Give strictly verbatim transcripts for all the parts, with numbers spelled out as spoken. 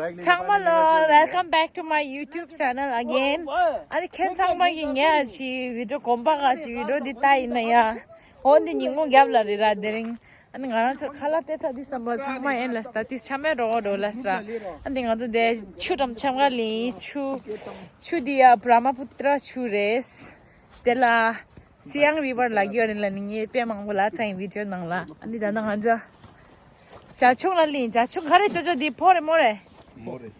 ཚང་མ་ལ། Welcome back to my YouTube channel again. ཨ་ནི་ཁྱེད་ཚང་མ་གིས་ངའི་ཨ་ཅེ་བི་ཌི་ཡོ་གོམ་པ་ག་ཅེ་བི་ཌི་ཡོ་འདི་ལྟ་ཡིན་ན་ཡ། འོ་འདི་ཉིན་མོ་རྒྱབ་ལ་རེད་ར་དེ་རིང་། ཨ་ནི་ང་རང་ཚོ་ཁ་ལག་སྤྲད་ཚར་དུས་ཙམ་པ་ཚང་མ་ཨེ་ལ་སྟ་ཏིས་ཆ་མེད་རོ་རོ་ལ་སྲ། ཨ་ནི་ང་ཚོ་དེ་ཆུ་འགྲམ་ཆམ་ག་ལིན་ཆུ། ཆུ་འདི་ཡ་བྷྲ་མ་པུ་ཏྲ་ཆུ་རེད། དེ་ལ་སི་ཡང་རི་བར་ལ་གི་ཡོད་རེད་ལ་ནི་ངས་དཔེ་མང་པོ་ལ་ཚ་ཡིན་བི་ཌི་ཡོ་ནང་ལ། ཨ་ནི་ད་ནང་ང་ཚོ་བྱ་ཁྱུང་ལ་ལིན། བྱ་ཁྱུང་ག་རེ་ཅོ་ཅོ་འདི་ཕོ་རེད་མོ་རེད། མོ་རེད།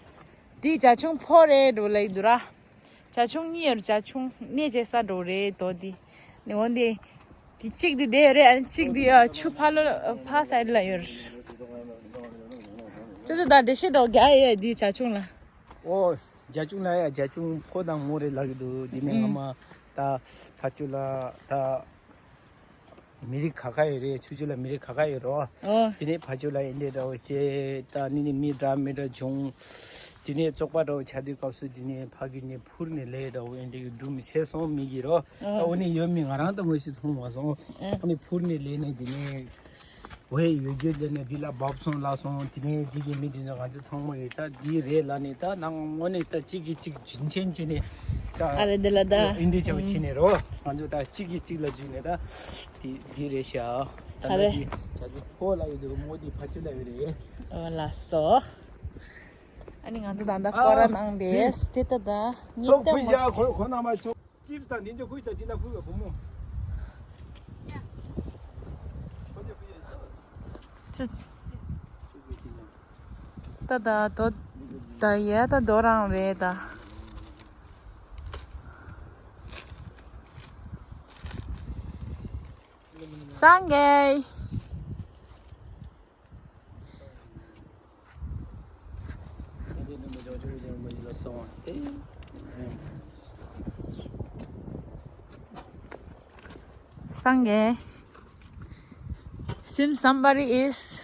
འདི་བྱ་ཁྱུང་ཕོ་རེད་འགྲོ་ལ་ཡི་འདུག་ར། བྱ་ཁྱུང་གཉིས་ཡོད་རེད། བྱ་ ཁྱུང་གནས་བྱེད་ས་འགྲོ་རེད་དོ་འདི། ནི་འོ་འདི། འདི་གཅིག་འདི་བསྡད་ཡོད་རེད། ཨ་ནི་གཅིག་འདི་ཡ་ཆུ་ཕ་ལོ་ཕ་སའིཌ་ལ་ཡོད་རེད། ཅོ་ཅོ་ད་འགྲེལ་བཤད་འགྲོ་རྒྱག་ཡས་འདི་བྱ་ཁྱུང་ལ། ཨོ། བྱ་ཁྱུང་ལ་ཡ་བྱ་ཁྱུང་ཕོ་དང་མོ་རེད་ལབ་ཀྱི་འདུག་འདི་ནས་ཨ་ངོ་མ་ད་ཕ་ཆུ་ལ་ད་མི་རིགས་ཁ་ཁ་ཡོད་རེད། ཆུ་ཆུ་ལ་མི་རིགས་ཁ་ཁ་ཡོད་རོ། ཨོ། དེ་ནས་ཕ་ཆུ་ལ་ཡིན་འདྲེ་འདྲ་བོ་བྱས་ད་ནི་ནི་མི་འདྲ་མི་འདྲ་བྱུང་། དེ་ནས་བཙོག་པ་འདྲ་བོ་ཆགས་དུས་སྐབས་སུ་དེ་ནས་ཕ་གི་ནས་འཕུར་ནས་ལས་འདྲ་བོ་ཡིན་འདྲེ་གི་སྒྲུང་མི་བྱས་སོང་མི་གི་རོ། ཨོ། ཨོ་ནི་ཡོད་མི་ང་རང་ད་ངོ་ཤེས་མཐོང་མ་སོང་། ཨོ། ཨོ་ནི་འཕུར་ནས་ལས་ནས་དེ་ནས། ཝེ་ཡོད་རྒྱུ་དེ་ནས་འདི་ལ་བབས་སོང་ལ་སོང་། དེ་ནས་འདི་གི་མི་དེ་ཚོ་ང་ཚོ་ཚང་མ་ཡོད་ད་འདི་རེད་ལ་ནི་ད་ནང་ངོ་ནས་ད་གཅིག་གིས་གཅིག་རྒྱུན་ཆེན་བྱས་ནས་ད་ཨ་རེ་འདི་ལ་ད་ཨིན་འདི་བྱ་བ་བྱས་ནས་རོ། ང་ཚོ་ད་གཅིག་གིས་གཅིག་ལ་འཇུས་ནས་ད་འདི་འདི་རེད་ཤག་ད་ཨ་རེ། ནི་འདི་བྱ་རྒྱུ་ཕོ་ལ་ཡོད་དུ་མོ་འདི་ཕ་ཆུ་ལ་ཡོད་རེད། ཨོ་ལ་སོ། ཨ་ནི་ང་ཚོ་ད་ད་ཨ་སྐོར་ར་གནང་བས་དེ་ད་ད་ཉིད་ཚོགས་ཕུལ་ལྟ་བྱ་ཁོ་ཁོ་ན་མ་ཆོག་ཅིབ་དང་ནིན་ཅོ་ཁུ་ཅི་དང་འདི་ལ་ཁུ་བ་བུ་མོ། ཅི། ད་ད་དོ། ད་ཡ་ད་དོ་རང་རེད་ད། སངས་རྒྱས། སངས་རྒྱས། Seems somebody is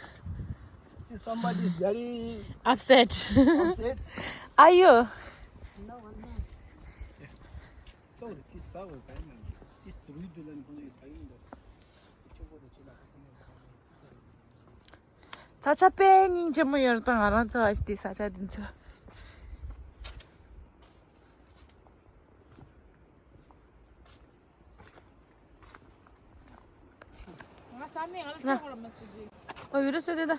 Somebody is very upset. Upset. Are you? ས་ཆ་དཔེ་སྙིང་རྗེ་མོ་ཡོད་རེད་ད། ང་རང་ཚོ་ཨ་ཞི་དེ་ས་ཆ་དེ་ཚོ། ང་ས་མེད་ང་ལ་ལྕགས་པོ་ལ་མ་ཟེར་གི། ཨོ་ཡུ་རུ་སོ་དེ་ད།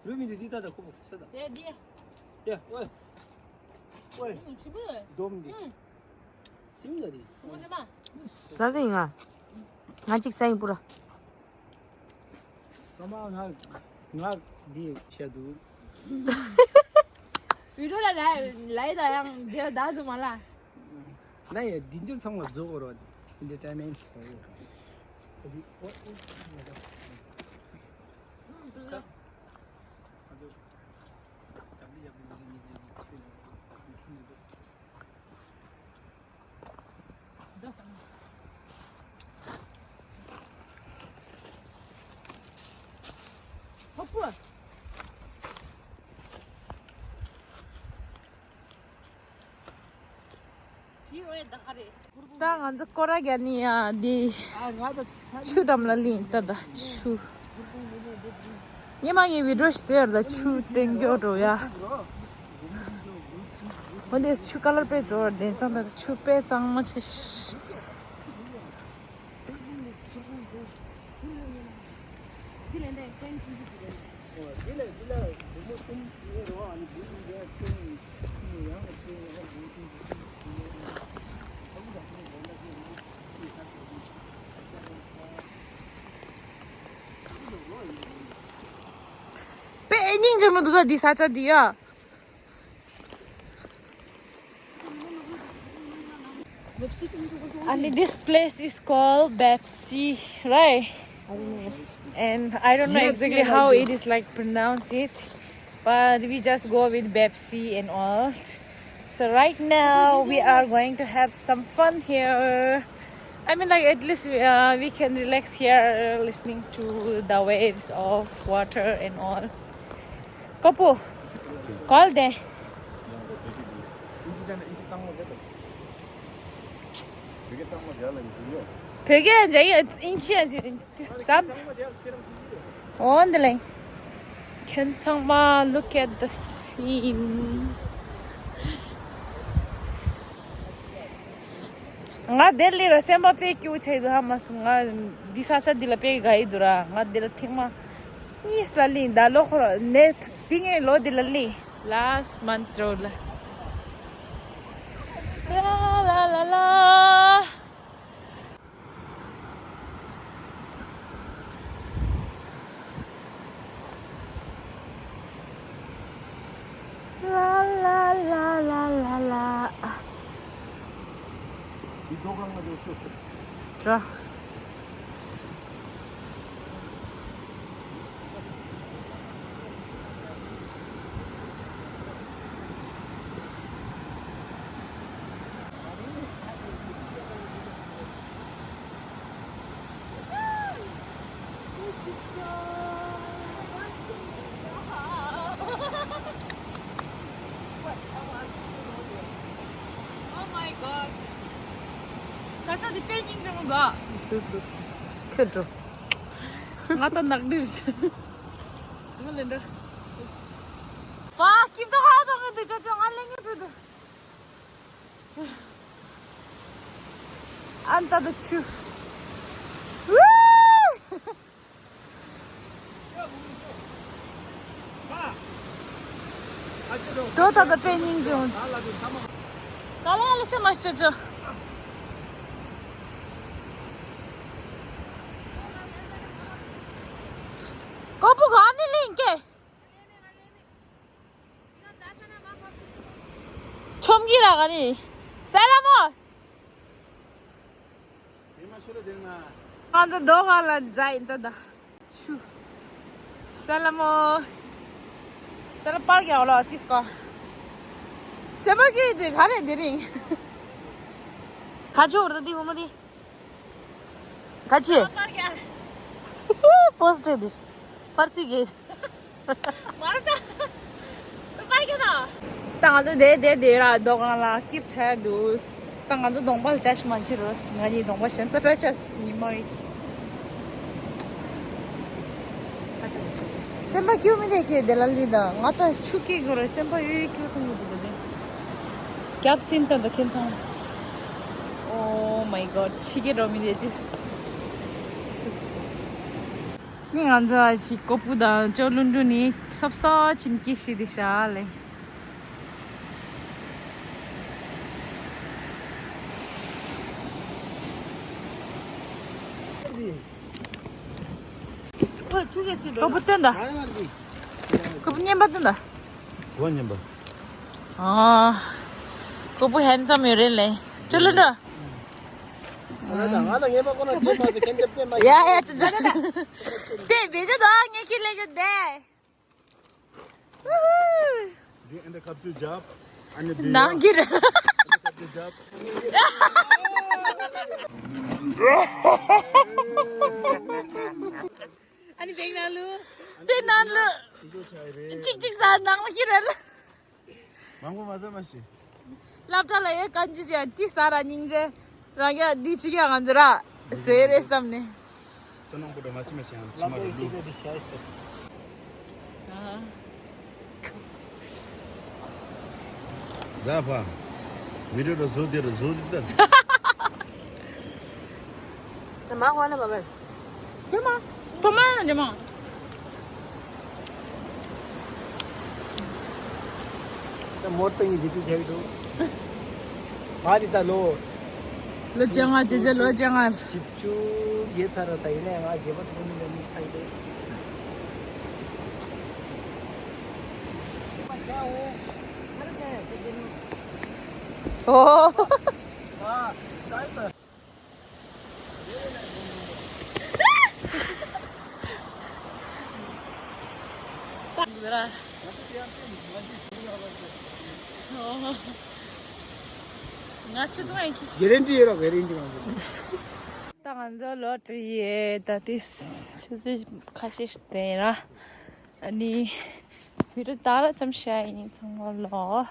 རུ་མི་དེ་འདི་ད་ད་ཁོ་ཁོ་ཚེ་ད། དེ་འདི། དེ་ཨོའི། ཨོའི། ཞི་བུ། སྡོམ་འདི། ཞི་བུ་ལ་དེ། ཁོ་ཁོ་ཚེ་མ། ས་ཟིན་ང་། ང་གཅིག་ས་ཡིན་པུ་ར། ས་མ་ང་ང་འདི་བཤད་འདུག་བི་ཌིའོ་ལ་ལ་ལ་ཡི་ད་ཡང་རྒྱལ་ད་འཛུ་མ་ལ། ན་ཡ་འདི་འཇོན་ཚང་མ་བཟོ་གོ་རོ། འདི་ཏྲ་མེན། ད་ང་ཚོ་སྐོར་ར་རྒྱག་ནི་ཡ་འདི་ཆུ་འགྲམ་ལ་ལིན་ད་ད་ཆུ། ཉི་མ་ངའི་བི་ཌིའོ་ཟེར་ད་ཆུ་སྟོན་རྒྱུ་འགྲོ་ཡ། འོ་འདི་ཆུ་ཀ་ལར་དཔེ་འཇོ་བར་དེང་སང་ད་ཆུ་དཔེ་གཙང་མ་ཆེ་ཤི། དཔེ་སྙིང་རྗེ་མོ་འདུག་ད་འདི་ས་ཆ་འདི་ཡ། And this place is called Bepsi, right? And I don't know exactly how it is like pronounce it, but we just go with Bepsi and all. So right now we are going to have some fun here. I mean, like, at least we, uh, we can relax here, uh, listening to the waves of water and all. Kopu, call de. Pyoge jai inchi aji this time. འོ་འདི་ལེ། ཁྱེད་ཚང་མ། Look at the scene. ང་དེར་ལི་ར་སེམས་པ་དཔེ་སྐྱིད་པོ་ཆགས་འདུག་ཧ་མ་སོང་། ང་འདི་ས་ཆ་འདི་ལ་དཔེ་དགའ་ཡི་འདུག་ར། ང་འདི་ལ་ཐེངས་མ་གཉིས་ལ་ལི། ད་ལོ་ཁོ་ར་ནས་དེ་ངའི་ལོ་འདི་ལ་ལི། Last month རོ་ལ། ལ་ལ་ལ་ལ། ལ་ལ་ལ་ལ་ལ་ལ། ཅོ། Oh my god. ས་ཆ་འདི་དཔེ་སྙིང་རྗེ་མོ་འདུག་ཁྱོད་འགྲོ། ང་ད་ནག་འདྲི་རེད། ང་ལེན་འདྲ། ཝ། ཁྱིམ་ཐོག་ཧ་ཐོག་གི་འདི་ཅོ་ཅོ་ང་ལེན་ངེས་ཕུད་དུ། ཨན་ཏ་ད་ཆུ། ཝུ། དོ་ད་ད་དཔེ་སྙིང་རྗེ་མོ། ད་ལ་ལ་ཤ་མ་ཤ་ཅོ། ཀོ་པུ་ག་ནི་ལིང་ཀེ། ཆོམ་གི་ར་ག་རེ། སལ་མོ། ང་ཚོ་རྡོ་ཁ་ལ་འཛེགས་ཡིན་ད་ད། ཆུ། སལ་མོ། ད་ལ་པར་རྒྱག་ལོ་ཏིས་ཀོ། སེམས་པ་སྐྱིད་དེ་ག་རེ་དེ་རིང་། ཁ་ཆུ་བར་དུ་དེ་བུ་མོ་དེ། ཁ་ཆུ། པར་རྒྱག་པོ་སི་ཊི་དེ། པར་སི་གེ། མར་ཆ། ད་པར་གྱི་ན། ད་ང་ཚོ་དེ་དེ་དེ་ར་རྡོ་སྒང་ལ་སྐྱིད་ཆ་འདུག་ད་ང་ཚོ་གདོང་པ་ལ་བཅའ་ཞིག་མ་བྱེད་རོགས། ང་གཉིས་གདོང་པ་ཞན་ཚ་དྲག་ཆ་ཉི་མ་ཡིན། སེམས་པ་སྐྱིད་མི་དེ་ཁྱོད་དེ་ལ་ལི་ད་ང་ད་ཆུ་སྐྱིད་དགོས་རེད། སེམས་པ་ཡོད་ཡོད་སྐྱིད་ཐུང་གི་འདུག་ད་དེ། རྒྱབ་སིན་ད་ད་ཁྱེད་ཚང་། Oh my god. ཆི་གེ་རོ་མི་དེ་དེ། ནི་ང་ཚོ་ཨ་ཅིག་ཀོ་པུ་དང་ཅོ་ལུན་ཀྲུ་ནི་སོབ་སོ་ཕྱིན་ཀི་ཤི་དི་ཤ་ལེ། ཀོ་པུ་སྟོན་ད། ཀོ་པུ་བརྙན་པ་སྟོན་ད། གོ་བརྙན་པ། ཨ། ཀོ་པུ་ཧན་ཙམ་ཡོད་རེད་ལེ། ཅོ་ལུན་ཀྲུ། ང་ལ་ངེས་པ་ཁོ་ན་ཅེས་མ་ཟེར་ཁན་ཅབ་པེ་མ་ཡ་ཡ་ཅི་ཅི་ཅི། དེ་བེ་ཅོ་དོ་ངེ་ཁི་ལེ་ཅོ་དེ། འདི་ཨེ་འདི་ཁབ་ཅུ་རྒྱབ། ཨ་ནི་འདི་ནང་གི་ར། ཁབ་ཅུ་རྒྱབ། ཨ་ནི་བེག་ནང་ལུ། བེག་ནང་ལུ། ཅིག་ཅིག་ཟ་ནང་ལ་ཁྱི་རལ། མང་པོ་མ་ཟ་མ་ཤི། སློབ་གྲྭ་ལ་ཡོད་གང་ཅི་ཟེར་ཏི་ས་ར་སྙིང་རྗེ། རང་རྒྱ་འདི་ཅི་ག་ང་ཚོ་ར་ཟེར་རེད་བསམ་ནས། སོ་ནང་པོ་འགྲོ་མ་ཅི་མ་ཤི་ཡང་ཅི་མ་རུ་ལུ། ཨ། ཟ་ཕ། བི་ཌིའོ་ར་བཟོ་དེ་ར་བཟོ་དེ་ད། ད་མ་ཧོ་ན་བ་བལ། རེད་མ། ཐོ་མ་རེད་མ། ད་མོར་ཏང་གི་བི་ཏི་རྒྱག་འདུག་ང་འདི་ད་ལོ། ལོ་བཅོ་ལྔ་བཅོ་བརྒྱད་ལོ་བཅོ་ལྔ། བཅུ་བརྒྱད་ཚར་ད་ཡིན་ནའི་ང་རྒྱལ་པོ་ཐོག་མི་ལ་མི་ཚ་ཡི་འདུག་ཨོ། ང་ཆུ་ཚོད་ཡིན་གྱི། གེ་རེན་ཊི་ཡོད་རོགས། གེ་རེན་ཊི་ང་ཚོ། ད་ང་ཚོ་ལོ་དྲུག་ཡས་ད་ཏིས་ཆུ་ཚོད་ཁ་ཤས་ཤིག་བསྟན་ར། ཨ་ནི་བི་ཌིའོ་ད་ར་ཙམ་བཤད་ཡིན། ཚང་མ་ལོ།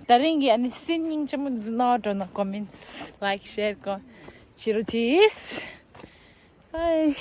ད་རིང་གི་ཨ་ནི་སིན་སྙིང་རྗེ་མོ་འཛིན་ན་འགྲོ་ན་ཀོ་མེན་ཊི་ལའིཀ་ཤེར་ཀོ་བྱེད་རོགས་གྱིས། ཨའི།